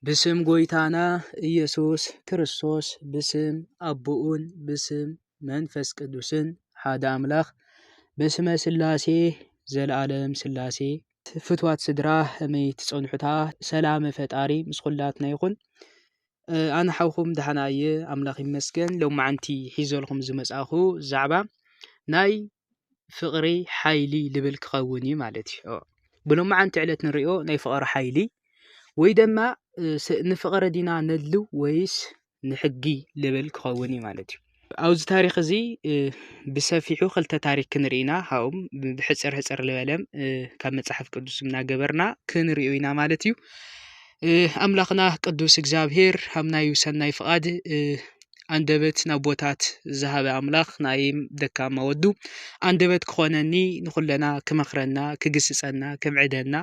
ብስም ጎይታና ኢየሱስ ክርስቶስ፣ ብስም ኣቦኡን ብስም መንፈስ ቅዱስን ሓደ ኣምላኽ፣ በስመ ሥላሴ ዘለዓለም ሥላሴ። ፍትዋት ስድራ፣ ከመይ ትጸንሑታ? ሰላመ ፈጣሪ ምስ ኹላትና ይኹን። እ፣ ኣነ ሓውኹም ደሓና እየ፣ ኣምላኽ ይመስገን። ሎማዓንቲ ሒዘልኩም ዝመጻኹ ዛዕባ ናይ ፍቕሪ ሓይሊ ልብል ክኸውን እዩ ማለት እዩ። ኦ፣ ብሎማዓንቲ ዕለት ንሪኦ ናይ ፍቕሪ ሓይሊ ወይ ደማ፣ እ፣ ስ-፣ ንፍቕሪ ዲና ነድልው ወይስ ንሕጊ ልብል ክኸውን እዩ ማለት እዩ። ኣብዚ ታሪኽ እዚ፣ እ፣ ብሰፊሑ ክልተ ታሪክ ክንርኢ ኢና። ካብኦም ብሕጽር ሕጽር ዝበለ፣ እ፣ ካብ መጽሓፍ ቅዱስ እናገበርና ክንርእዮ ኢና ማለት እዩ። እ፣ ኣምላኽና ቅዱስ እግዚኣብሔር፣ ኣብ ናዩ ሰናይ ፍቓድ፣ እ፣ ኣንደበት ናቦታት ዝሃበ ኣምላኽ፣ ናይ ደካማ ወዱ ኣንደበት ክኾነኒ፣ ንኹለና ክመኽረና፣ ክግስጸና፣ ክምዕደና፣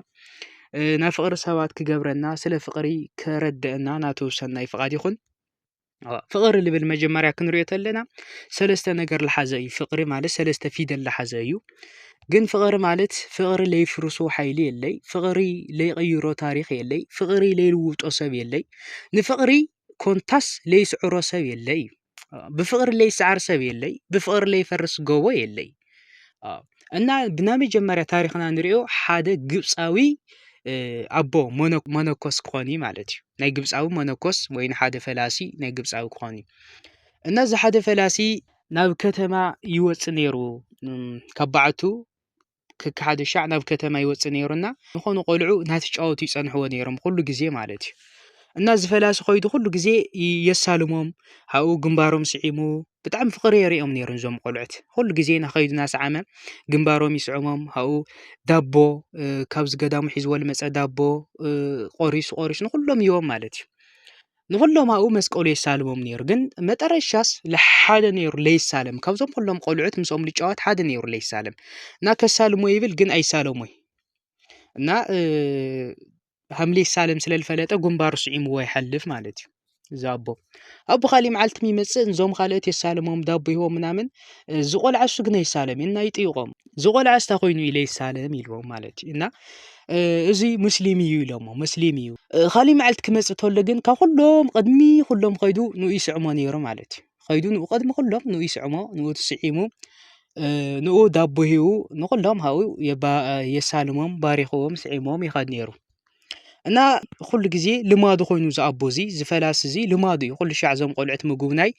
እ፣ ናብ ፍቕሪ ሰባት ክገብረና፣ ስለ ፍቕሪ ከረድአና ናቱ ሰናይ ፍቓድ ይኹን። አ፣ ፍቕሪ ልብል መጀመርያ ክንሪኦ ተለና ሰለስተ ነገር ልሓዘ እዩ። ፍቕሪ ማለት ሰለስተ ፊደል ልሓዘ እዩ። ግን ፍቕሪ ማለት ፍቕሪ ለይፍርሶ ሓይሊ የለይ፣ ፍቕሪ ለይቕይሮ ታሪኽ የለይ፣ ፍቕሪ ለይልውጦ ሰብ የለይ፣ ንፍቕሪ ኮንታስ ለይስዕሮ ሰብ የለይ እዩ። አ፣ ብፍቕሪ ለይሰዓር ሰብ የለይ፣ ብፍቕሪ ለይፈርስ ጎቦ የለይ። አ፣ እና ብናይ መጀመርያ ታሪኽና ንሪኦ ሓደ ግብፃዊ፣ እ፣ ኣቦ መነ-፣ መነኮስ ክኾን እዩ ማለት እዩ። ናይ ግብፃዊ መነኮስ ወይ ንሓደ ፈላሲ ናይ ግብፃዊ ክኾን እዩ። እና እዚ ሓደ ፈላሲ ናብ ከተማ ይወፅእ ነይሩ፣ እም፣ ካብ በዓቱ ከከሓደ ሻዕ ናብ ከተማ ይወፅእ ነይሩ እና ዝኾኑ ቆልዑ እናተጫወቱ ይፀንሕዎ ነይሮም ኩሉ ግዜ ማለት እዩ። እና እዚ ፈላሲ ኸይዱ ኩሉ ግዜ ይ-፣ የሳልሞም፣ ኣብኡ ግንባሮም ስዒሙ፣ ብጣዕሚ ፍቕሪ የርእዮም ነይሩ እዞም ቆልዑት። ኩሉ ግዜ ናኸይዱ እናሰዓመ ግንባሮም ይስዕሞም፣ ኣብኡ ዳቦ፣ እ፣ ካብዚ ገዳሙ ሒዝዎ ልመጸ ዳቦ፣ እ፣ ቆሪሱ፣ ቆሪሱ ንኹሎም ይህቦም ማለት እዩ። ንኹሎም ኣብኡ መስቀሉ የሳልሞም ነይሩ። ግን መጠረሻስ ለሓደ ነይሩ ለይሳለም። ካብዞም ኩሎም ቆልዑት ምስኦም ልጫወት ሓደ ነይሩ ለይሳለም። እና ከሳልሞ ይብል ግን ኣይሳለሞይ። እና፣ እ፣ ሃምሊ ይሳለም ስለ ልፈለጠ ግንባሩ ስዒምዎ ይሓልፍ ማለት እዩ። እዚ ኣቦ። ኣቦ ካሊእ መዓልቲ ይመጽእ፣ እዞም ካልኦት የሳልሞም፣ ዳቦ ይህቦም ምናምን፣ እ፣ እዚ ቆልዓ እሱ ግን ኣይሳለም እዩ እና ይጥይቖም። እዚ ቆልዓ እስታ ኮይኑ ኢለ ይሳለም ኢልዎም ማለት እዩ። እና፣ እ፣ እዚ ሙስሊም እዩ ኢሎሞ፣ ሙስሊም እዩ። እ፣ ካሊእ መዓልቲ ክመጽእ ተሎ ግን ካብ ኩሎም ቅድሚ ኩሎም ከይዱ ንኡ ይስዕሞ ነይሩ ማለት እዩ። ከይዱ ንኡ ቅድሚ ኩሎም ንኡ ይስዕሞ፣ ንኡ ትስዒሙ፣ እ፣ ንኡ ዳቦ ሂቡ ንኹሎም ሃኡ የባ-፣ የሳልሞም፣ ባሪኽዎም፣ ስዒሞም ይኸድ ነይሩ። እና ኩሉ ግዜ ልማዱ ኮይኑ እዚ ኣቦ እዚ፣ እዚ ፈላሲ እዚ ልማዱ እዩ። ኩሉ ሻዕ እዞም ቆልዑት ምጉብናይ፣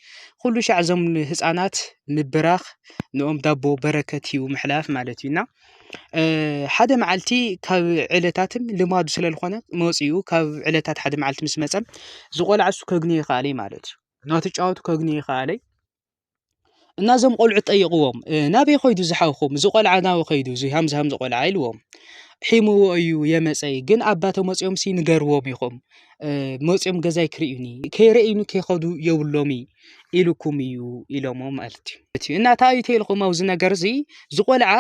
ኩሉ ሻዕ እዞም ህፃናት ምብራኽ፣ ንኦም ዳቦ በረከት ሂቡ ምሕላፍ ማለት እዩ። እና፣ እ፣ ሓደ መዓልቲ ካብ ዕለታትም ልማዱ ስለ ዝኾነ መፂኡ፣ ካብ ዕለታት ሓደ መዓልቲ ምስ መፀም፣ እዚ ቆልዓ እሱ ከግንዮ ይኸኣለ ማለት እዩ። እናተጫወቱ ከግንዮ ይኸኣለ። እና እዞም ቆልዑት ጠይቕዎም፣ "እ፣ ናበይ ኸይዱ ዝሓውኹም? እዚ ቆልዓ ናበይ ኸይዱ? እዚ ሃምዚ ሃምዚ ቆልዓ?" ኢልዎም። "ሒምዎ እዩ የመጸይ፣ ግን ኣባ ተመጺኦምሲ ንገርዎም ኢኹም፣ እ፣ መጺኦም ገዛይ ክርእዩኒ፣ ከይረእዩኒ ከይኸዱ የብሎሚ ኢልኩም እዩ" ኢሎሞ ማለት እዩ። እቲ እና እንታይ እዩ ተልኩም ኣብዚ ነገር እዚ፣ እዚ ቆልዓ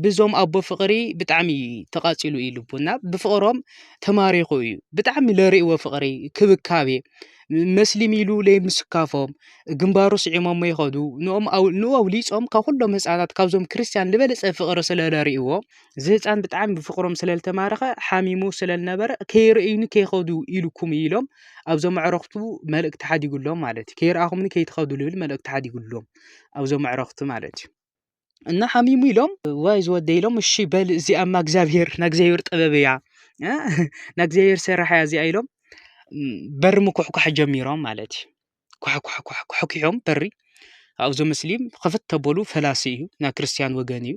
ብዞም ኣቦ ፍቕሪ ብጣዕሚ ተቓጺሉ እዩ ልቡ እና ብፍቕሮም ተማሪኹ እዩ። ብጣዕሚ ለርእይዎ ፍቕሪ፣ ክብካቤ፣ መስሊም ኢሉ ለይምስካፎም፣ ግንባሩ ስዒሞሞ ይኸዱ። ንኦም ኣው-፣ ንኡ ኣውሊጾም ካብ ኩሎም ህፃናት ካብዞም ክርስቲያን ዝበለጸ ፍቕሪ ስለ ለርእይዎ፣ እዚ ህፃን ብጣዕሚ ብፍቕሮም ስለ ልተማረኸ ሓሚሙ ስለ ልነበረ፣ "ከይርእዩኒ ከይኸዱ ኢልኩም" ኢሎም ኣብዞም ኣዕረኽቱ መልእክቲ ሓዲጉሎም ማለት እዩ። "ከይረኣኹምኒ ከይትኸዱ" ልብል መልእክቲ ሓዲጉሎም ኣብዞም ኣዕረኽቱ ማለት እዩ። እና ሓሚሙ ኢሎም፣ "ዋይ ዝወደ" ኢሎም፣ "እሺ በል እዚኣማ እግዚኣብሔር፣ ናይ እግዚኣብሔር ጥበብ እያ፣ እ? ናይ እግዚኣብሔር ስራሕ እያ እዚኣ" ኢሎም፣ ም፣ በሪ ምኩሕኳሕ ጀሚሮም ማለት እዩ። ኳሕ፣ ኳሕ፣ ኳሕ፣ ኳሕ ኪሖም በሪ። ኣብዞም ሙስሊም ክፍት ተበሉ፣ ፈላሲ እዩ፣ ናይ ክርስቲያን ወገን እዩ።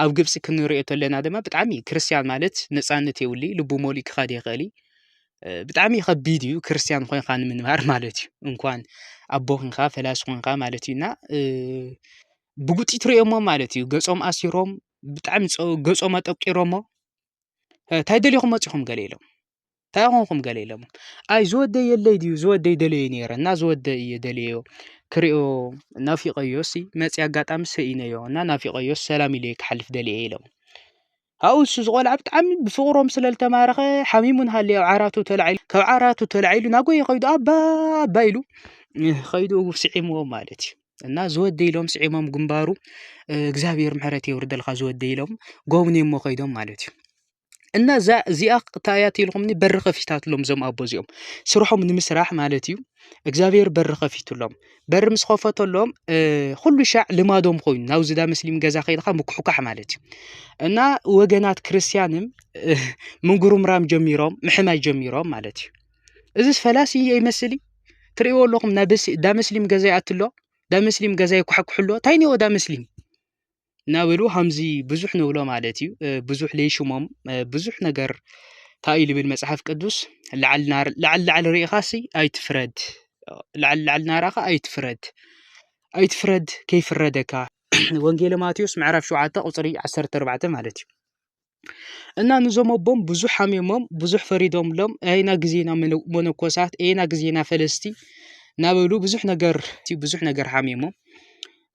ኣብ ግብፂ ክንሪኦ ተለና ድማ ብጣዕሚ ክርስቲያን ማለት ነፃነት የብሉ፣ ልቡ መሊኡ ክኸድ ይኽእል እዩ። እ፣ ብጣዕሚ ከቢድ እዩ ክርስቲያን ኮይንካ ንምንባር ማለት እዩ። እንኳን ኣቦ ኮይንካ፣ ፈላሲ ኮይንካ ማለት እዩ። እና፣ እ፣ ብጉጢ ትሪኦሞ ማለት እዩ። ገጾም ኣሲሮም፣ ብጣዕሚ ጸ-፣ ገጾም ኣጠቂሮሞ። "እ፣ እንታይ ደሊኹም መጺኹም?" ገለ ኢሎም። "እንታይ ኾንኩም?" ገለ ኢሎም። "ኣይ፣ ዝወደይ የለይ ድዩ? ዝወደይ ደለዮ ነይረ እና ዝወደይ እየ ደለዮ ክሪኦ፣ ናፊቐዮ ሲ፣ መጺ ኣጋጣሚ ሰኢነዮ እና ናፊቐዮ ሰላም ኢለዮ ክሓልፍ ደልየ" ኢሎም። ኣብኡ እሱ ዝቆልዓ ብጣዕሚ ብፍቕሮም ስለ ልተማረኸ ሓሚሙ ንሃለየ ኣብ ዓራቱ ተላዒሉ፣ ካብ ዓራቱ ተላዒሉ ናጎየ ኸይዱ ኣባ፣ ኣባ ኢሉ፣ እ፣ ኸይዱ ስዒምዎ ማለት እዩ። እና ዝወደይ ኢሎም ስዒሞም ግንባሩ፣ እ፣ "እግዚኣብሔር ምሕረት የውርደልካ ዝወደይ" ኢሎም ጎብንዮሞ ኸይዶም ማለት እዩ። እና እዛ እዚኣ እንታይ እያ ትልኩምኒ በሪ ከፊታትሎም እዞም ኣቦ እዚኦም ስርሖም ንምስራሕ ማለት እዩ። እግዚኣብሔር በሪ ከፊትሎም። በሪ ምስ ከፈተሎም ኩሉ ሻዕ ልማዶም ኮይኑ ናብዚ ዳ ምስሊም ገዛ ከይድካ ምኩሕኳሕ ማለት እዩ። እና ወገናት ክርስቲያንም ምንጉርምራም ጀሚሮም ምሕማይ ጀሚሮም ማለት እዩ። እዚስ ፈላሲ ይመስል። ትርእይዎ ኣለኹም ዳ ምስሊም ገዛ ይኣትሎ፣ ዳ ምስሊም ገዛ ይኩሕኩሕሎ። እንታይ ነዎ ዳ ምስሊም እናበሉ ሃምዚ ብዙሕ ንብሎ ማለት እዩ። ብዙሕ ለይሽሞም ብዙሕ ነገር እንታይ እዩ ልብል መጽሓፍ ቅዱስ? ላዕል ላዕል ላዕል ርኢኻሲ ኣይትፍረድ፣ ላዕል ላዕል ናራኻ ኣይትፍረድ፣ ኣይትፍረድ ከይፍረደካ። ወንጌለ ማቴዎስ ምዕራፍ ሸውዓተ ቁፅሪ ዓሰርተ ኣርባዕተ ማለት እዩ። እና ንዞም ኣቦም ብዙሕ ሓሚሞም ብዙሕ ፈሪዶምሎም፣ ኤና ግዜና መነ- መነኮሳት፣ ኤና ግዜና ፈለስቲ እናበሉ ብዙሕ ነገር ብዙሕ ነገር ሓሚሞም።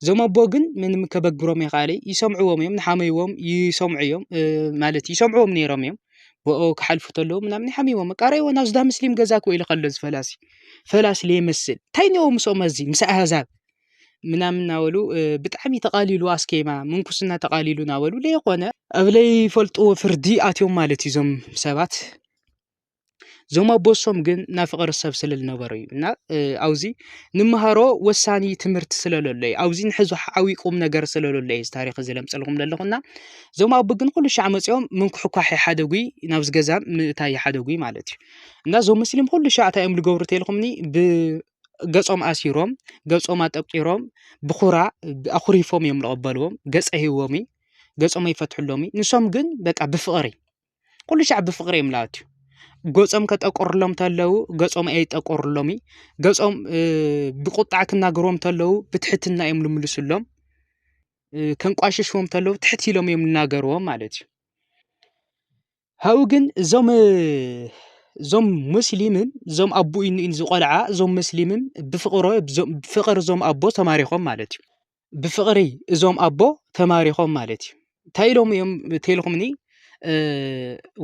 እዞም ኣቦ ግን ምንም ከበግሮም የኻእለ ይሰምዕዎም እዮም፣ ንሓመይዎም ይሰምዑ እዮም ማለት ይሰምዕዎም ነይሮም እዮም። ብኦ ክሓልፉ ተለዉ ምናምን ይሓሚዎም ቃረይዎ ናብዚ ዳ ምስሊም ገዛ ክው ኢሉ ከሎ ዝፈላሲ ፈላሲ ለይመስል እንታይ ነዎ ምስኦም ኣዚ ምስ ኣህዛብ ምናምን እናበሉ ብጣዕሚ ተቓሊሉ ኣስኬማ ምንኩስና ተቓሊሉ እናበሉ ለይኮነ ኣብ ለይፈልጥዎ ፍርዲ ኣትዮም ማለት እዩ እዞም ሰባት። እዞም ኣቦሶም ግን ናይ ፍቕሪ ሰብ ስለ ዝነበሩ እዩ እና ኣብዚ ንምሃሮ ወሳኒ ትምህርቲ ስለለሎ እዩ ኣብዚ ንሕዞ ዓብዪ ቁም ነገር ስለለሎ እዩ እዚ ታሪክ እዚ ለምፀልኩም ዘለኹና። እዞም ኣቦ ግን ኩሉ ሻዕ መፂኦም ምንኩሕኳሕ ይሓደጉ ናብዚ ገዛ ምእታይ ይሓደጉ ማለት እዩ። እና እዞም ምስሊም ኩሉ ሻዕ እንታይ እዮም ዝገብሩ ተልኩምኒ ብ ገጾም ኣሲሮም፣ ገጾም ኣጠቂሮም፣ ብኹራ ኣኹሪፎም እዮም ዝቐበልዎም። ገጸ ሂቦም፣ ገጾም ኣይፈትሕሎም። ንሶም ግን በቃ ብፍቕሪ፣ ኩሉ ሻዕ ብፍቕሪ እዮም ዝኣትዩ። ገጾም ከጠቁርሎም ተለዉ፣ ገጾም ኣይጠቆርሎም። ገጾም ብቁጣዕ ክናገርዎም ተለዉ፣ ብትሕትና እዮም ዝምልስሎም። ከንቋሽሽዎም ተለዉ፣ ትሕት ኢሎም እዮም ዝናገርዎም ማለት እዩ። ሃው ግን እዞም እዞም ሙስሊምን እዞም ኣቦኡ ኢሉ ዝቆልዓ እዞም ሙስሊምን ብፍቕሮ ብፍቕሪ እዞም ኣቦ ተማሪኾም ማለት እዩ። ብፍቕሪ እዞም ኣቦ ተማሪኾም ማለት እዩ። እንታይ ኢሎም እዮም ተልኩምኒ?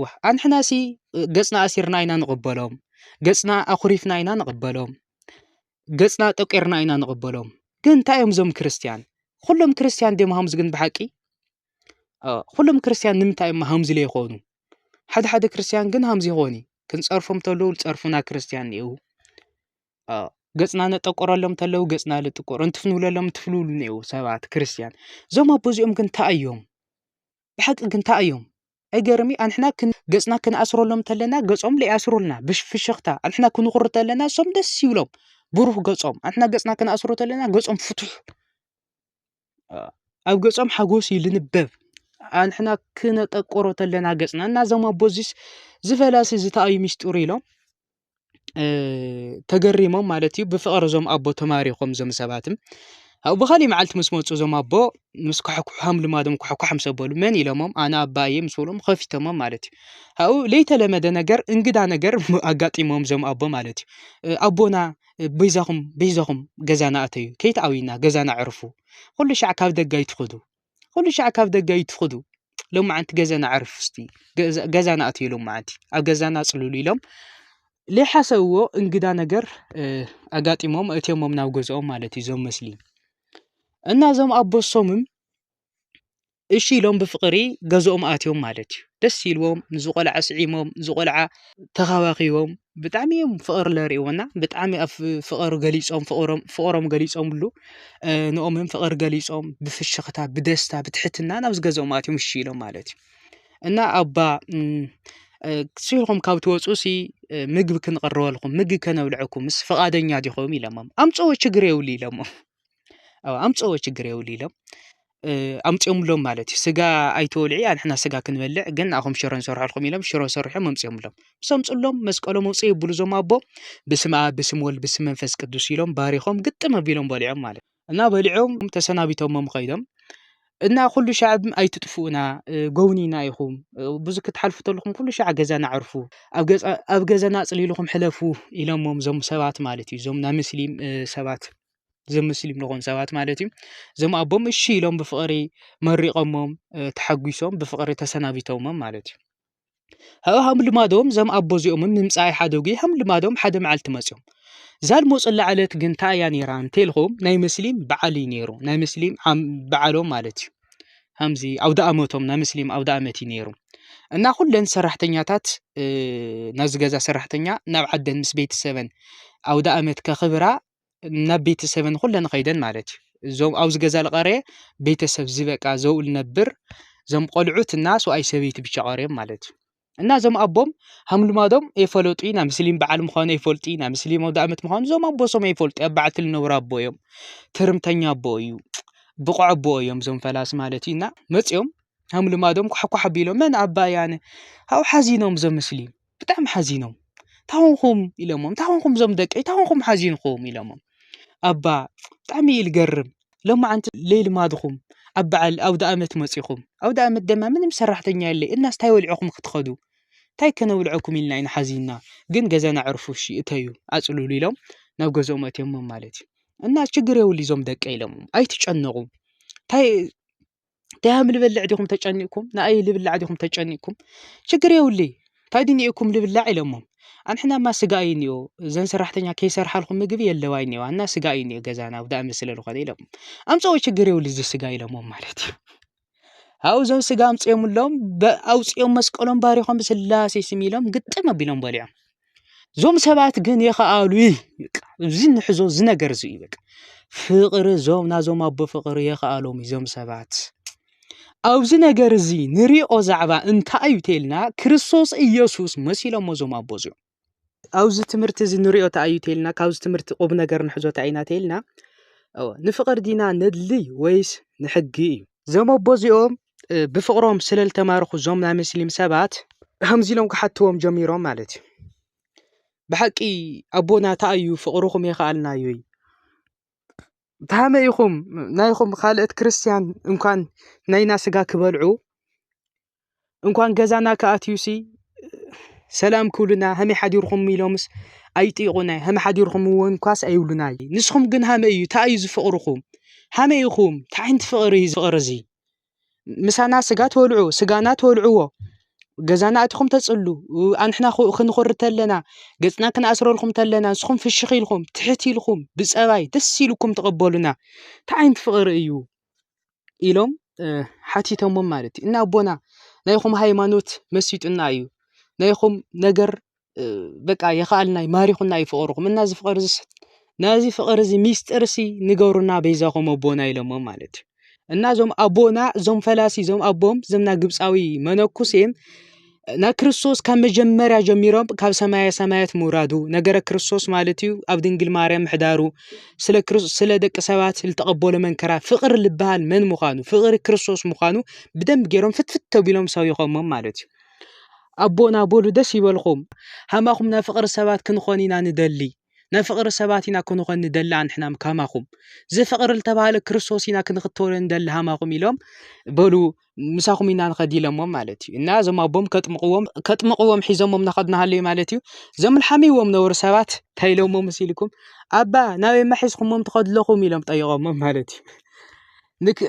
ዋ ኣንሕናሲ ገጽና ኣሲርና ኢና ንቕበሎም፣ ገጽና ኣኹሪፍና ኢና ንቕበሎም፣ ገጽና ጠቂርና ኢና ንቕበሎም። ግን እንታይ እዮም እዞም ክርስትያን? ኩሎም ክርስትያን ድዮም ሃምዚ ግን ብሓቂ? ኩሎም ክርስትያን ንምንታይ እዮም ሃምዚ ለይኾኑ? ሓደ ሓደ ክርስትያን ግን ሃምዚ ይኾኒ። ክንጸርፎም ተለዉ ዝጸርፉና ክርስትያን እኒአው። ገጽና ነጠቆረሎም ተለዉ ገጽና ልጥቆር እንትፍንውለሎም እንትፍልውሉ እኒአው ሰባት ክርስትያን። እዞም ኣቦ እዚኦም ግን እንታይ እዮም? ብሓቂ ግን እንታይ እዮም? ኣይገርም እዩ ኣንሕና ገጽና ክንኣስረሎም ተለና ገጾም ለይኣስሩልና ብፍሽኽታ ኣንሕና ክንኹር ተለና እሶም ደስ ይብሎም ብሩህ ገጾም ኣንሕና ገጽና ክንኣስሮ ተለና ገጾም ፍቱሕ ኣብ ገጾም ሓጎስ እዩ ልንበብ ኣንሕና ክነጠቆሮ ተለና ገጽና እና እዞም ኣቦ እዚስ ዝፈላሲ ዝተኣዩ ሚስጢሩ ኢሎም ተገሪሞም ማለት እዩ ብፍቕሪ እዞም ኣቦ ተማሪኾም እዞም ሰባትም ኣብኡ ብኻሊእ መዓልቲ ምስ መፁ እዞም ኣቦ ምስ ኳሕኩሓም ልማዶም ኳሕኳሕ ምስ ኣበሉ መን ኢሎሞም ኣነ ኣባ እየ ምስ በሎም ከፊቶሞም ማለት እዩ ኣብኡ ለይተለመደ ነገር እንግዳ ነገር ኣጋጢሞም እዞም ኣቦ ማለት እዩ ኣቦና በይዛኹም በይዛኹም ገዛና ኣተዩ ከይትኣውዩና ገዛና ዕርፉ ኩሉ ሻዕ ካብ ደገ ኣይትኹዱ ኩሉ ሻዕ ካብ ደገ ኣይትኹዱ ሎማዓንቲ ገዛና ዕርፉ እስቲ ገዛና ኣተዩ ሎማዓንቲ ኣብ ገዛና ፅልሉ ኢሎም ለይሓሰብዎ እንግዳ ነገር ኣጋጢሞም እትዮሞም ናብ ገዝኦም ማለት እዩ እዞም መስሊም እና እዞም ኣቦሶምም እሺ ኢሎም ብፍቕሪ ገዝኦም ኣትዮም ማለት እዩ ደስ ኢልዎም ንዝቆልዓ ስዒሞም ንዝቆልዓ ተኻባኺቦም ብጣዕሚ እዮም ፍቕሪ ለርእይዎና ብጣዕሚ ኣብ ፍቕሪ ገሊፆም ፍቕሮም ገሊፆምሉ ንኦምን ፍቕሪ ገሊፆም ብፍሽኽታ ብደስታ ብትሕትና ናብዚ ገዝኦም ኣትዮም እሺ ኢሎም ማለት እዩ እና ኣባ ስኢልኩም ካብ ትወፁ ሲ ምግቢ ክንቕርበልኩም ምግቢ ከነብልዐኩም ምስ ፍቓደኛ ዲኹም ኢሎሞም ኣምፅዎ ችግር የብሉ ኢሎሞም ኣምፅዎ ችግር የብሉ ኢሎም ኣምፅኦምሎም ማለት እዩ ስጋ ኣይተወልዒ ኣንሕና ስጋ ክንበልዕ ግን ንኣኹም ሽሮ ንሰርሐልኩም ኢሎም ሽሮ ሰሪሖም ኣምፅኦምሎም ምስ ኣምፅሎም መስቀሎም ኣውፅእ ይብሉ እዞም ኣቦ ብስም ኣብ ብስም ወልድ ብስም መንፈስ ቅዱስ ኢሎም ባሪኾም ግጥም ኣቢሎም በሊዖም ማለት እና በሊዖም ተሰናቢቶሞም ኸይዶም እና ኩሉ ሻዕብ ኣይትጥፍኡና ጎውኒና ኢኹም ብዙ ክትሓልፉ ተለኹም ኩሉ ሻዕ ገዛና ዕርፉ ኣብ ገዛና ኣፅሊልኹም ሕለፉ ኢሎሞም እዞም ሰባት ማለት እዩ እዞም ናይ ምስሊም ሰባት እዞም ምስሊም ዝኾኑ ሰባት ማለት እዩ እዞም ኣቦም እሺ ኢሎም ብፍቕሪ መሪቖሞም ተሓጒሶም ብፍቕሪ ተሰናቢቶሞም ማለት እዩ ሃው ሃም ልማዶም ዘም ኣቦ እዚኦምን ምምፃእ ሓደጉ ሃም ልማዶም ሓደ መዓልቲ መፅኦም ዛል ሞፅላ ዕለት ግን እንታይ እያ ነይራ እንተልኹም ናይ ምስሊም በዓል እዩ ነይሩ ናይ ምስሊም በዓሎም ማለት እዩ ሃምዚ ኣውደ ኣመቶም ናይ ምስሊም ኣውደ ኣመት እዩ ነይሩ እና ኩለን ሰራሕተኛታት ናብዚ ገዛ ሰራሕተኛ ናብ ዓደን ምስ ቤተሰበን ኣውደ ኣመት ከኽብራ ናብ ቤተሰበን ኩለን ኸይደን ማለት እዩ። እዞም ኣብዚ ገዛ ዝቐረየ ቤተሰብ ዝበቃ ዘውል ነብር፣ እዞም ቆልዑት እና ሰብኣይ ሰበይቲ ብቻ ቀርዮም ማለት እዩ። እና እዞም ኣቦም ሃም ልማዶም የፈለጡ ኢና ምስሊም በዓል ምዃኑ የፈልጡ ኢና ምስሊም ኣውደ ኣመት ምዃኑ እዞም ኣቦ ሶም የፈልጡ ኣብ በዓልቲ ልነብሩ ኣቦ እዮም። ትርምተኛ ኣቦ እዩ። ብቑዕ ኣቦ እዮም እዞም ፈላሲ ማለት እዩ። እና መፅኦም ሃም ልማዶም ኳሕኳሕ ኣቢሎም መን ኣባ እያነ። ሃው ሓዚኖም እዞም ምስሊም ብጣዕሚ ሓዚኖም። ታኹንኩም ኢሎሞም ታኹንኩም እዞም ደቀይ ታኹንኩም ሓዚንኩም ኢሎሞም። ኣባ ብጣዕሚ እዩ ልገርም። ሎማዓንቲ ለይልማድኹም ኣብ በዓል ኣውደ ኣመት መፂኹም። ኣውደ ኣመት ደማ ምንም ሰራሕተኛ የለይ እናስ ታይ ወሊዕኹም ክትኸዱ? ታይ ከነውልዐኩም ኢልና ኢና ሓዚንና። ግን ገዛና ዕርፉ እሺ እተዩ ኣፅልሉ ኢሎም ናብ ገዝኦም ኣእትዮሞም ማለት እዩ። እና ችግር የውል እዞም ደቀ ኢሎሞም ኣይትጨነቑ። ታይ እንታይ ሃም ልበልዕ ዲኹም ተጨኒቕኩም? ንኣይ ልብላዕ ዲኹም ተጨኒቕኩም? ችግር የውልይ። እንታይ ድንኤኩም ልብላዕ ኢሎሞም። ኣንሕናማ ስጋ እዩ እኒኦ። እዘን ሰራሕተኛ ከይሰርሓልኩም ምግቢ የለዋ እኒኦ። ኣና ስጋ እዩ እኒኦ ገዛና ኣብ ዳእሚ ስለ ዝኾነ ኢሎም። ኣምፀኦ ችግር የውል እዚ ስጋ ኢሎሞም ማለት እዩ። ኣብኡ እዞም ስጋ ኣምፅኦምሎም ኣውፅኦም መስቀሎም ባሪኾም ብስላሴ ስም ኢሎም ግጥም ኣቢሎም በሊዖም። እዞም ሰባት ግን የኸኣሉ እዩ። እዚ ንሕዞ እዚ ነገር እዚ እዩ በቃ። ፍቕሪ እዞም ናዞም ኣቦ ፍቕሪ የኸኣሎም እዞም ሰባት። ኣብዚ ነገር እዚ ንሪኦ ዛዕባ እንታይ እዩ ተልና ክርስቶስ ኢየሱስ መሲሎሞ እዞም ኣቦ እዚኦም። ኣብዚ ትምህርቲ እዚ ንሪኦ እንታይ እዩ ተልና ካብዚ ትምህርቲ ቁብ ነገር ንሕዞ እንታይ ኢና ተልና ንፍቕሪ ዲና ነድሊ ወይስ ንሕጊ እዩ? እዞም ኣቦ እዚኦም ብፍቕሮም ስለ ዝተማረኹ እዞም ናይ ምስሊም ሰባት ከምዚ ኢሎም ክሓትዎም ጀሚሮም ማለት እዩ። ብሓቂ ኣቦና እንታይ እዩ ፍቕርኹም የኸኣልናዮ እዩ። ተሃመ ኢኹም ናይኹም ካልእት ክርስትያን እንኳን ናይና ስጋ ክበልዑ እንኳን ገዛና ክኣትዩሲ ሰላም ክብሉና ሃመይ ሓዲርኹም ኢሎምስ ኣይጥይቑና ሃመ ሓዲርኹም እውን ኳስ ኣይብሉና። ንስኹም ግን ሃመ እዩ እንታይ እዩ ዝፍቕርኹም? ሃመይ ኢኹም እንታይ ዓይነት ፍቕሪ እዩ ዝፍቕሪ እዚ? ምሳና ስጋ ትበልዑ ስጋና ትበልዕዎ ገዛና ኣቲኹም ተፅሉ ኣንሕና ክንኾሪ ተለና ገፅና ክንኣስረልኩም ተለና ንስኹም ፍሽኽ ኢልኩም ትሕት ኢልኩም ብፀባይ ደስ ኢልኩም ትቐበሉና እንታይ ዓይነት ፍቕሪ እዩ ኢሎም ሓቲቶሞም ማለት እዩ እና ኣቦና ናይኹም ሃይማኖት መሲጡና እዩ ናይኹም ነገር በቃ የኸኣልና እዩ ማሪኹና እዩ ፍቕርኹም እና እዚ ፍቕር እዚ ናዚ ፍቕር እዚ ሚስጥር ሲ ንገሩና በይዛኹም ኣቦና ኢሎሞም ማለት እዩ እና እዞም ኣቦና እዞም ፈላሲ እዞም ኣቦም እዞም ና ግብፃዊ መነኩሴም ናይ ክርስቶስ ካብ መጀመርያ ጀሚሮም ካብ ሰማያ ሰማያት ምውራዱ ነገረ ክርስቶስ ማለት እዩ ኣብ ድንግል ማርያም ምሕዳሩ ስለ ደቂ ሰባት ዝተቐበሎ መንከራ ፍቕሪ ልበሃል መን ምዃኑ ፍቕሪ ክርስቶስ ምዃኑ ብደንብ ገይሮም ፍትፍት ተቢሎም ሰቢኾሞም ማለት እዩ ኣቦና በሉ ደስ ይበልኹም ሃማኹም ናይ ፍቕሪ ሰባት ክንኾን ኢና ንደሊ ናይ ፍቕሪ ሰባት ኢና ክንኾን ንደሊ ኣንሕና ካማኹም እዚ ፍቕሪ ዝተባህለ ክርስቶስ ኢና ክንኽተሎ ንደሊ ሃማኹም ኢሎም በሉ ምሳኹም ኢና ንኸድ ኢሎሞም ማለት እዩ እና እዞም ኣቦም ከጥምቕዎም ከጥምቕዎም ሒዞሞም ናኸድናሃለዩ ማለት እዩ እዞም ልሓሚዎም ነበሩ ሰባት እንታይ ኢሎሞ ምስ ኢልኩም ኣባ ናበይ ማሒዝኩሞም ትኸድለኹም ኢሎም ጠይቖሞም ማለት እዩ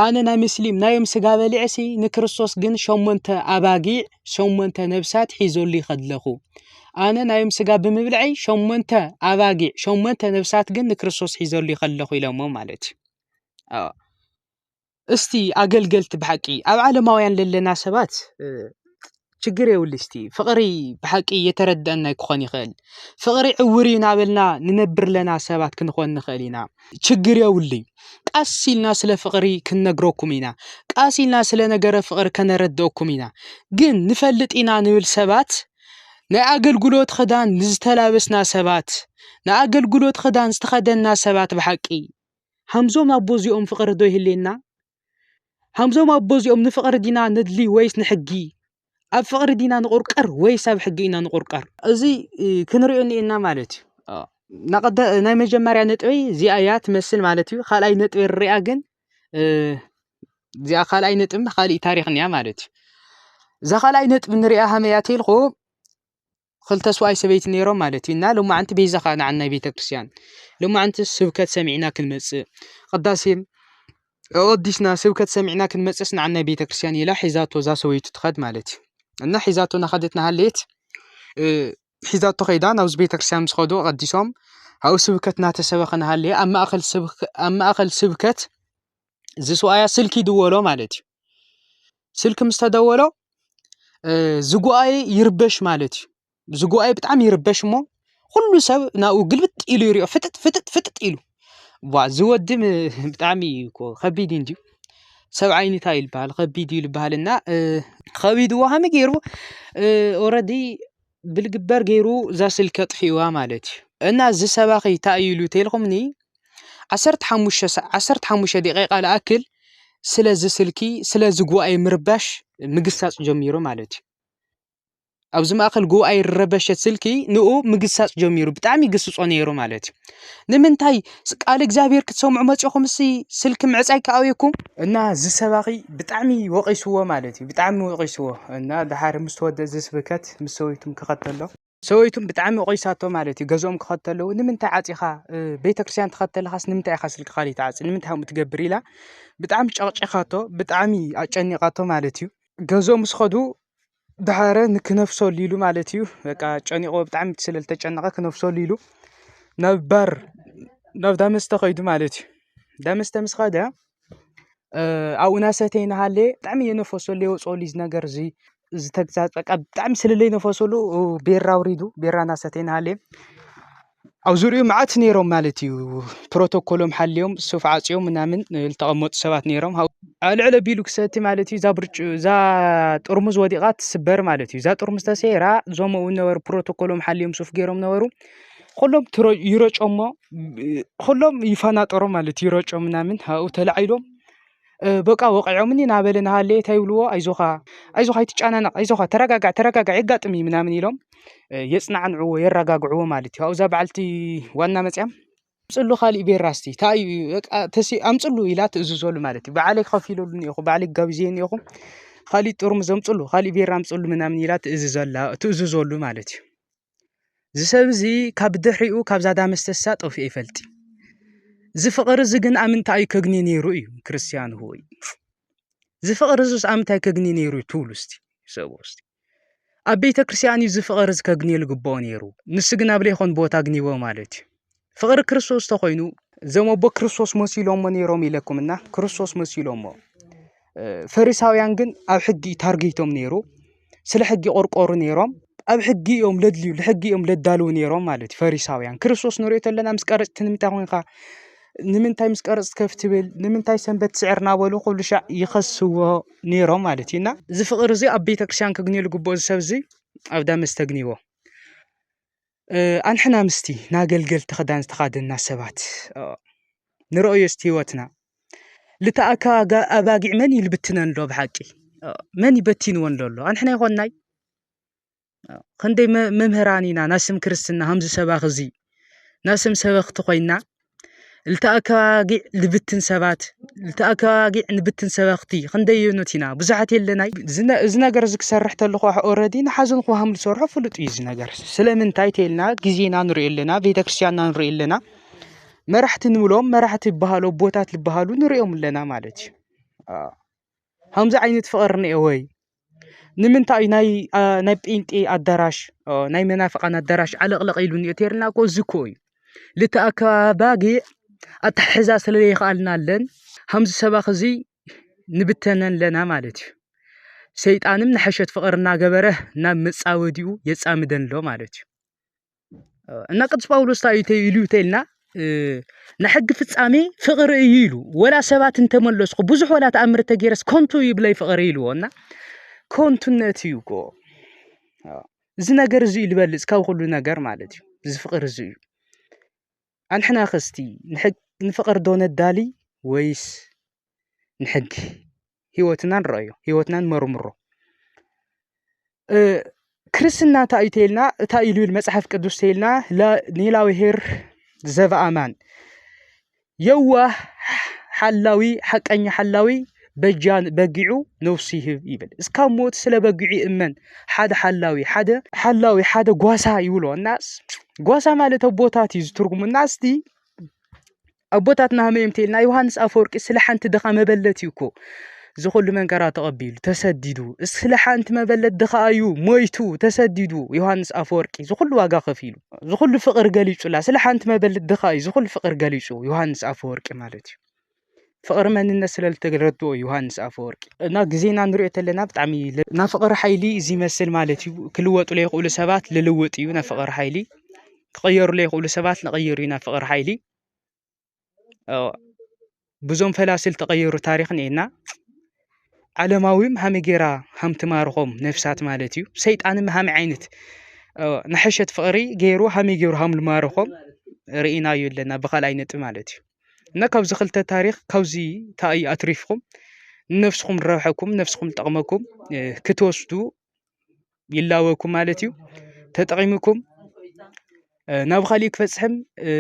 ኣነ ናይ ምስሊም ናዮም ስጋ በሊዐሲ ንክርስቶስ ግን ሸሞንተ ኣባጊዕ ሸሞንተ ነብሳት ሒዘሉ ይኸድለኹ ኣነ ናዮም ስጋ ብምብልዐይ ሸሞንተ ኣባጊዕ ሸሞንተ ነብሳት ግን ንክርስቶስ ሒዘሉ ይኸለኹ ኢሎሞ ማለት እዩ እስቲ ኣገልገልቲ ብሓቂ ኣብ ዓለማውያን ለለና ሰባት ችግር የብሉ እስቲ ፍቕሪ ብሓቂ የተረድአና ክኾን ይኽእል ፍቕሪ ዕውር እዩ ናበልና ንነብር ለና ሰባት ክንኾን ንኽእል ኢና ችግር የብሉ እዩ ቃስ ኢልና ስለ ፍቕሪ ክንነግረኩም ኢና ቃስ ኢልና ስለ ነገረ ፍቕሪ ከነረድአኩም ኢና ግን ንፈልጥ ኢና ንብል ሰባት ናይ ኣገልግሎት ኽዳን ንዝተላበስና ሰባት ንኣገልግሎት ኽዳን ዝተኸደንና ሰባት ብሓቂ ሃምዞም ኣቦ እዚኦም ፍቕሪ ዶ ይህልየና ሃምዞም ኣቦ እዚኦም ንፍቕሪ ዲና ነድሊ ወይስ ንሕጊ ኣብ ፍቕሪ ዲና ንቑርቀር ወይስ ኣብ ሕጊ ኢና ንቑርቀር እዚ ክንሪኦ እኒኤና ማለት እዩ ናይ መጀመርያ ነጥበይ እዚኣ እያ ትመስል ማለት እዩ ካልኣይ ነጥበይ ርሪኣ ግን እዚኣ ካልኣይ ነጥብን ካሊእ ታሪኽን እያ ማለት እዩ እዛ ካልኣይ ነጥብ ንሪኣ ሃመያ ተልኹ ክልተ ስብኣይ ሰበይቲ ነይሮም ማለት እዩ እና ሎማዓንቲ ቤዛ ከዓ ንዓናይ ቤተ ክርስቲያን ሎማዓንቲ ስብከት ሰሚዕና ክንመፅእ ቅዳሴ ኣወዲስና ስብከት ሰሚዕና ክንመፅእስ ንዓናይ ቤተ ክርስቲያን ኢላ ሒዛቶ እዛ ሰበይቱ ትኸድ ማለት እዩ እና ሒዛቶ ናኸደት ናሃለየት ሒዛቶ ከይዳ ናብዚ ቤተ ክርስቲያን ምስ ኸዱ ቀዲሶም ኣብኡ ስብከት እናተሰበኸ ናሃለየ ኣብ ማእኸል ስብከት ዝስዋያ ስልኪ ይድወሎ ማለት እዩ። ስልኪ ምስ ተደወሎ ዝጉኣየ ይርበሽ ማለት እዩ። ዝጉኣየ ብጣዕሚ ይርበሽ እሞ ኩሉ ሰብ ናብኡ ግልብጥ ኢሉ ይሪኦ፣ ፍጥጥ ፍጥጥ ፍጥጥ ኢሉ። ዋ፣ እዚ ወዲ ም-፣ ብጣዕሚ እዩ እኮ ከቢድ እዩ እንድዩ። ሰብ ዓይኒ እንታይ ይልበሃል? ከቢድ እዩ ይልበሃል። እና፣ እ፣ ከቢድዎ ከመይ ገይሩ፣ እ፣ ኦረዲ ብልግበር ገይሩ እዛ ስልኪ ኣጥፊእዋ ማለት እዩ። እና እዚ ሰባኺ እንታይ እዩ ኢሉ ተልኩምኒ፣ ዓሰርተ ሓሙሽተ ሰ-፣ ዓሰርተ ሓሙሽተ ደቂቃ ልኣክል ስለዚ ስልኪ፣ ስለዚ ጉባኤ ምርባሽ ምግሳጽ ጀሚሩ ማለት እዩ። ኣብዚ ማእከል ጉባኤ ዝረበሸት ስልኪ ንኡ ምግሳጽ ጀሚሩ፣ ብጣዕሚ ይግስጾ ነይሩ ማለት እዩ። ንምንታይ ስ-፣ ቃል እግዚኣብሔር ክትሰምዑ መጺኹም እሲ ስልኪ ምዕጻይ ከኣውየኩም? እና እዚ ሰባኺ ብጣዕሚ ወቒስዎ ማለት እዩ፣ ብጣዕሚ ወቒስዎ። እና ድሓር ምስ ተወደ እዚ ስብከት ምስ ሰበይቱም ክኸተሎ፣ ሰበይቱም ብጣዕሚ ወቒሳቶ ማለት እዩ። ገዝኦም ክኸተለዉ፣ "ንምንታይ ዓጺኻ? እ፣ ቤተክርስትያን ትኸተልኻስ ንምንታይ ኢኻ ስልክኻ ዘይትዓጽ? ንምንታይ ከምኡ ትገብር?" ኢላ ብጣዕሚ ጨቕጪኻቶ፣ ብጣዕሚ ኣጨኒቓቶ ማለት እዩ። ገዝኦም ምስ ኸዱ ድሓረ ንክነፍሰሉ ኢሉ ማለት እዩ። በቃ ጨኒቕዎ ብጣዕሚ ስለ ዝተጨነቐ ክነፍሰሉ ኢሉ ናብ ባር፣ ናብ ዳመስተ ኸይዱ ማለት እዩ። ዳመስተ ምስ ኸደ፣ እ፣ ኣብኡ እናሰተየ እናሃለየ ብጣዕሚ የነፈሰሉ የወፅኦሉ እዚ ነገር እዚ፣ እዚ ተግሳጽ በቃ ብጣዕሚ ስለ ዘይነፈሰሉ ቤራ ኣውሪዱ፣ ቤራ እናሰተየ እናሃለየ ኣብ ዙሪኡ መዓት ነይሮም ማለት እዩ። ፕሮቶኮሎም ሓልዮም፣ ሱፍ ዓጽዮም ምናምን ዝተቐመጡ ሰባት ነይሮም። ሃው-፣ ኣልዕል ኣቢሉ ክሰቲ ማለት እዩ። እዛ ብርጭ-፣ እዛ ጥርሙዝ ወዲቓ ትስበር ማለት እዩ። እዛ ጥርሙዝ ተሰይራ፣ እዞም ኣብኡ ነበሩ፣ ፕሮቶኮሎም ሓልዮም ሱፍ ገይሮም ነበሩ። ኩሎም ትሮ-፣ ይረጮሞ፣ ኩሎም ይፈናጠሮም ማለት እዩ። ይረጮም ምናምን፣ ኣብኡ ተላዒሎም፣ እ፣ በቃ ወቒዖምኒ እናበለ እናሃለየ እንታይ ይብልዎ? "ኣይዞኻ፣ ኣይዞኻ፣ ኣይትጨናነቕ፣ ኣይዞኻ፣ ተረጋጋዕ፣ ተረጋጋዕ፣ የጋጥም እዩ" ምናምን ኢሎም፣ እ፣ የጽናዕንዕዎ፣ የረጋግዕዎ ማለት እዩ። ኣብኡ እዛ በዓልቲ ዋና መጽያ፣ "ኣምጽሉ ካሊእ ቤራ እስቲ፣ እንታይ እዩ፣ በቃ ተሲ-፣ ኣምጽሉ" ኢላ ትእዝዘሉ ማለት እዩ። "ባዕለይ ከፊለሉ እኒኦኹ፣ ባዕለይ ጋቢዘዮ እኒኦኹ፣ ካሊእ ጥርሙዝ ኣምጽሉ፣ ካሊእ ቤራ ኣምጽሉ" ምናምን ኢላ ትእዝዘላ፣ ትእዝዘሉ ማለት እዩ። እዚ ሰብ እዚ ካብ ድሕሪኡ ካብዛ ዳመስተ እሳ ጠፊኡ ይፈልጥ። እዚ ፍቕሪ እዚ ግን ኣብ ምንታይ እዩ ከግንዮ ነይሩ እዩ ክርስትያን ሆይ? እዚ ፍቕሪ እዚስ ኣብ ምንታይ ከግንዮ ነይሩ እዩ ትብሉ እስቲ? ሰብኡ እስቲ። ኣብ ቤተ ክርስትያን እዩ እዚ ፍቕሪ እዚ ከግንዮ ዝግብኦ ነይሩ። ንሱ ግን ኣብ ለይኮን ቦታ ኣግኒዎ ማለት እዩ። ፍቕሪ ክርስቶስ ተኾይኑ፣ እዞም ኣቦ ክርስቶስ መሲሎሞ ነይሮም ኢለኩምና፣ ክርስቶስ መሲሎሞ። እ፣ ፈሪሳውያን ግን ኣብ ሕጊ እዩ ታርጌቶም ነይሩ። ስለ ሕጊ ቆርቆሩ ነይሮም። ኣብ ሕጊ እዮም ለድልዩ፣ ንሕጊ እዮም ለዳልዉ ነይሮም ማለት እዩ። ፈሪሳውያን ክርስቶስ ንሪኦ ተለና ምስ ቀረጽቲ ንምንታይ ኮንካ፣ ንምንታይ ምስ ቀረጽቲ ከፍ ትብል፣ ንምንታይ ሰንበት ስዕር እናበሉ ኩሉ ሻዕ ይኸስዎ ነይሮም ማለት እዩ። እና እዚ ፍቕሪ እዚ ኣብ ቤተ ክርስቲያን ከግንዮ ዝግብኦ እዚ ሰብ እዚ ኣብ ዳመስ ተግንይዎ። እ፣ ኣንሕና ምስቲ ናገልገልቲ ክዳን ዝተኻደንና ሰባት፣ እ፣ ንረእዮ እስቲ ህይወትና። ልተኣካ ኣጋ-፣ ኣባጊዕ መን እዩ ልብትነን ኣሎ ብሓቂ? እ፣ መን ይበቲንወን ዘሎ? ኣንሕና ይኾንናይ? እ፣ ክንደይ መ-፣ መምህራን ኢና ናስም ክርስትና ከምዚ ሰባኺ እዚ ናስም ሰበኽቲ ኮይና ልተኣካባጊዕ ልብትን ሰባት፣ ልተኣካባጊዕ ንብትን ሰበኽቲ ክንደይ እዮኖት ኢና? ብዙሓት የለናይ? ዝነ-፣ እዚ ነገር እዚ ክሰርሕ ተለኹ ኣሕ-፣ ኦረዲ ንሓዘንኩ ከም ዝሰርሖ ፍሉጥ እዩ እዚ ነገር። ስለምንታይ ተልና ግዜና ንሪኦ ኣለና፣ ቤተክርስትያንና ንሪኦ ኣለና። መራሕቲ ንብሎም፣ መራሕቲ ይበሃሉ፣ ኣቦታት ዝበሃሉ ንሪኦም ኣለና ማለት እዩ። አ፣ ከምዚ ዓይነት ፍቕሪ እኒኦ ወይ? ንምንታይ ናይ፣ አ፣ ናይ ጴንጤ ኣዳራሽ፣ ኦ፣ ናይ መናፍቓን ኣዳራሽ ዓለቕለቕ ኢሉ እኒኦ ተይርና እኮ እዚ እኮ እዩ። ልተኣካባጊዕ ኣተሓሕዛ ስለ ዘይከኣልና ኣለን። ከምዚ ሰባኺ እዚ ንብተነን ኣለና ማለት እዩ። ሰይጣንም ንሐሸት ፍቕሪ እናገበረ ናብ መጻወዲኡ የጻምደን ኣሎ ማለት እዩ። እና ቅዱስ ጳውሎስ እንታይ እዩ ኢሉ ተይልና፣ እ፣ "ንሕጊ ፍጻሜ ፍቕሪ እዩ" ኢሉ። ወላ ሰባት እንተመለስኩ፣ ብዙሕ ወላ ተኣምር ተገይረስ ከንቱ ይብለይ ፍቕሪ ኢልዎ። እና ከንቱነት እዩ እኮ። እዚ ነገር እዚ እዩ ዝበልጽ ካብ ኩሉ ነገር ማለት እዩ። እዚ ፍቕሪ እዚ እዩ። ኣንሕና ኸስቲ ንሕግ-፣ ንፍቕሪ ዶ ነዳሊ ወይስ ንሕጊ? ህይወትና ንረኣዮ፣ ህይወትና ንመርምሮ። እ፣ ክርስትና እንታይ እዩ ተይልና፣ እንታይ ኢሉ ይብል መጽሓፍ ቅዱስ ተይልና፣ ላ-፣ ኔላዊ ሄር ዘበኣማን፣ የዋህ ሓላዊ፣ ሓቀኛ ሓላዊ በጃ በጊዑ ነፍሱ ይህብ ይብል። እስካብ ሞት ስለ በጊዑ ይእመን። ሓደ ሓላዊ፣ ሓደ ሓላዊ፣ ሓደ ጓሳ ይብሎ። እናስ ጓሳ ማለት ኣቦታት እዩ ዝትርጉሙ። እና እስቲ ኣቦታትና ከመይ እዮም ተይልና፣ ዮሃንስ ኣፈወርቂ ስለ ሓንቲ ድኻ መበለት እዩ እኮ እዚ ኩሉ መንቀራ ተቐቢሉ፣ ተሰዲዱ። ስለ ሓንቲ መበለት ድኻ እዩ ሞይቱ፣ ተሰዲዱ። ዮሃንስ ኣፈወርቂ እዚ ኩሉ ዋጋ ከፊሉ፣ እዚ ኩሉ ፍቕሪ ገሊጹላ። ስለ ሓንቲ መበለት ድኻ እዩ እዚ ኩሉ ፍቕሪ ገሊጹ ዮሃንስ ኣፈወርቂ ማለት እዩ። ፍቕሪ መንነት ስለ ዝተረድኦ ዮሃንስ ኣፈወርቂ። እና ግዜና ንሪኦ ተለና ብጣዕሚ ለ-፣ ናይ ፍቕሪ ሓይሊ እዚ ይመስል ማለት እዩ። ክልወጡ ለይኽእሉ ሰባት ልልውጥ እዩ ናይ ፍቕሪ ሓይሊ። ክቕየሩ ለይኽእሉ ሰባት ንቕይር እዩ ናይ ፍቕሪ ሓይሊ። እ፣ ብዞም ፈላስል ተቐየሩ ታሪኽ እኒኤና። ዓለማዊም ሃመይ ጌራ ሃም ትማርኾም ነፍሳት ማለት እዩ። ሰይጣንም ሃመይ ዓይነት፣ እ፣ ንሐሸት ፍቕሪ ገይሩ ሃመይ ገይሩ ሃም ልማርኾም ርኢናዮ ኣለና ብኻልኣይ ነጥቢ ማለት እዩ። እና ካብዚ ክልተ ታሪኽ ካብዚ እንታይ እዩ ኣትሪፍኩም ንነፍስኹም ዝረብሐኩም ነፍስኹም ዝጠቕመኩም፣ እ፣ ክትወስዱ ይላወኩም ማለት እዩ። ተጠቒምኩም፣ እ፣ ናብ ካሊእ ክበፅሕም፣ እ፣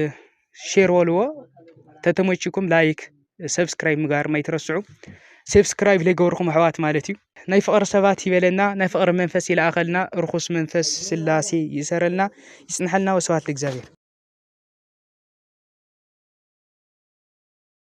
ሼር በልዎ። ተተመችኩም ላይክ፣ ሰብስክራይብ ምግባር ማይትረስዑ። ሰብስክራይብ ለይገበርኩም ኣሕዋት ማለት እዩ። ናይ ፍቕሪ ሰባት ይበለና፣ ናይ ፍቕሪ መንፈስ ይልኣኸልና፣ ርኹስ መንፈስ ስላሴ ይእሰረልና፣ ይፅንሐልና። ወስብሐት ለእግዚኣብሔር።